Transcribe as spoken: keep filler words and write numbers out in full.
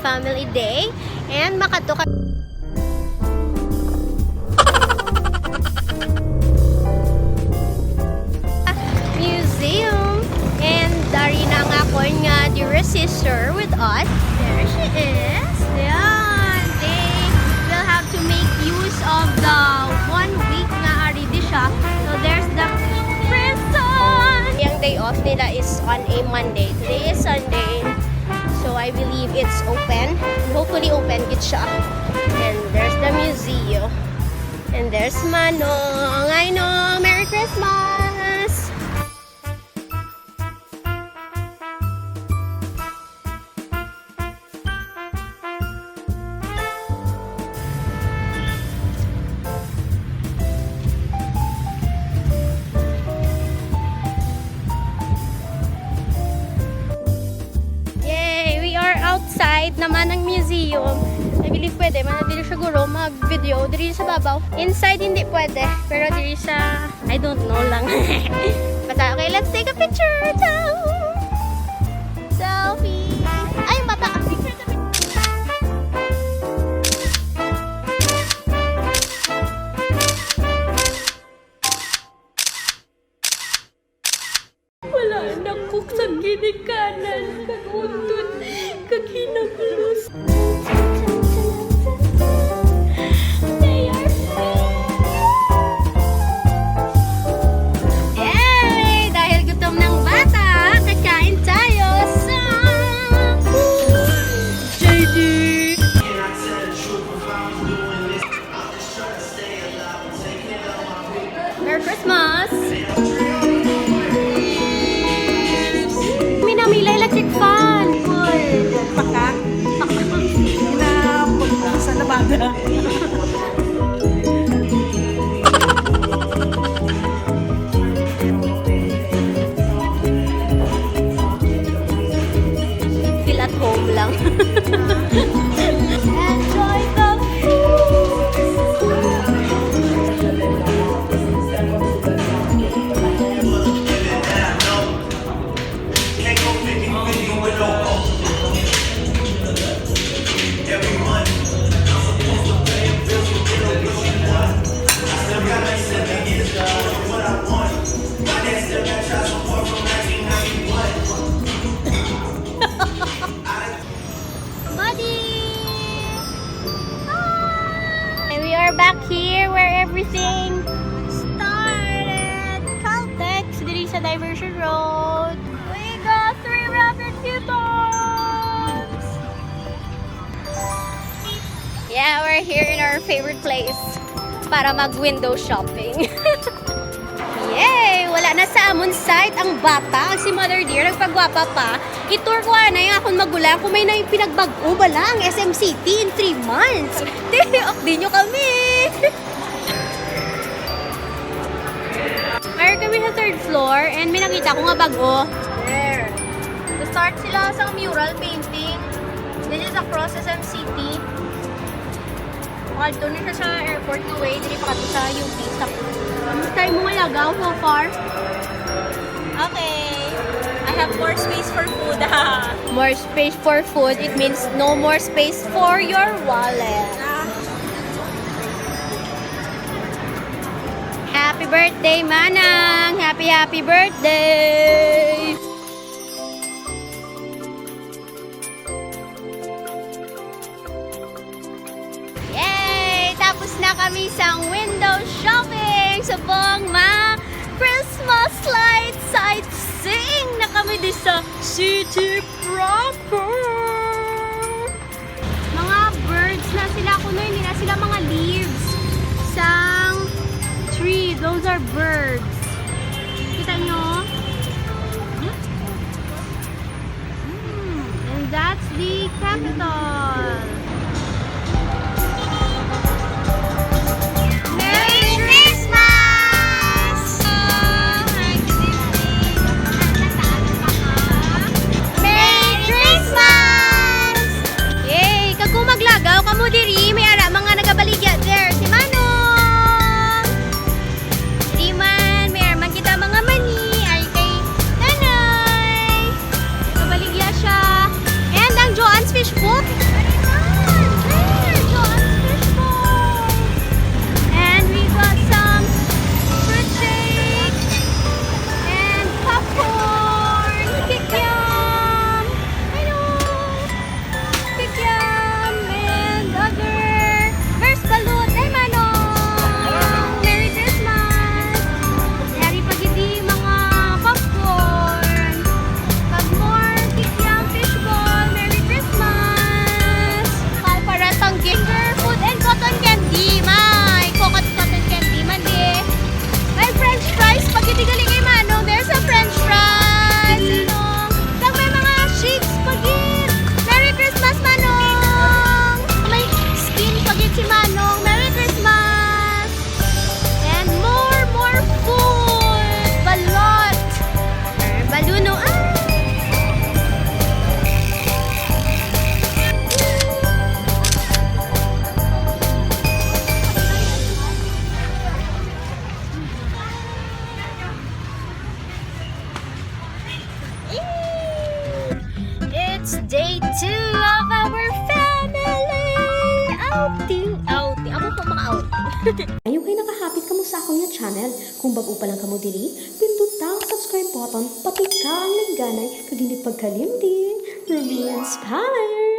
Family Day, and makadto ka museum. And dari na ang akon nga dearest sister with us. There she is. Yan. They will have to make use of the one week nga ari di siya. So there's the prison. Yung day off nila is on a Monday. Today is Sunday. So I believe it's open. Hopefully open gid siya. And there's the museum. And there's Manong. I know. Merry Christmas! Yay! We are outside naman ng museum. I believe pwede man diri siguro mag-video diri sa babaw. Inside hindi pwede, pero diri sa, I don't know lang. Basta, okay, let's take a picture. Ciao! Selfie! Ay, mata! Picture, picture! Wala na ko sa ginikanan, kag undon, kag hinaglos. They are free! Yay! Dahil gutom ng bata, kakain tayo sa J D. Merry Christmas! Minamila electric fan. Cool. Pakpak. Pakpak. Na, sa labada. Feel at home lang. Enjoy the food. Buddy! Hi! We are back here where everything started. Caltex, diri sa Diversion Road. We got three rabbit kittens! Yeah, we're here in our favorite place para mag-window shopping. Yay! Wala na sa amon sight ang bata, ang si Mother Dear, nagpagwapa pa. I-tour ko anay ang akon magulang kung may na yung pinagbag-o bala ang S M City in three months. Update nyo kami! Ari kami sa third floor and may nakita ko nga bag-o. There. Start sila sa mural painting. This is across S M City. Makadto na siya sa airport nga way, diri pa kadto sa U P, sa Cebu. Kamusta mo nga lagaw so far? Okay. I have more space for food. More space for food, it means no more space for your wallet. Ah. Happy birthday, Manang! Happy, happy birthday! Yay! Tapos na kami sa window shopping! Subong ma Christmas light sightseeing na kami di sa city proper! Mga birds na sila kuno, hindi na sila mga leaves sang tree. Those are birds. Kita nyo? Hmm, and that's the Capitol. Merry Christmas! Merry Christmas! Yay! Kag kung maglagaw kamo diri, may ara mga nagabaligya there. Si Manong! Di man, may arman kita mga mani, ay kay Nanay. Kabaligya siya. And ang Joanne's Fishbowl. Day two of our family outing. Outing. Amo ko mga outing. Ayo kay nakahapit kamo sa akong nga channel. Kung bag-o pa lang kamo diri, pinduta ang subscribe button, patika ang lingganay, kag hindi pagkalimti, Ruby Inspire!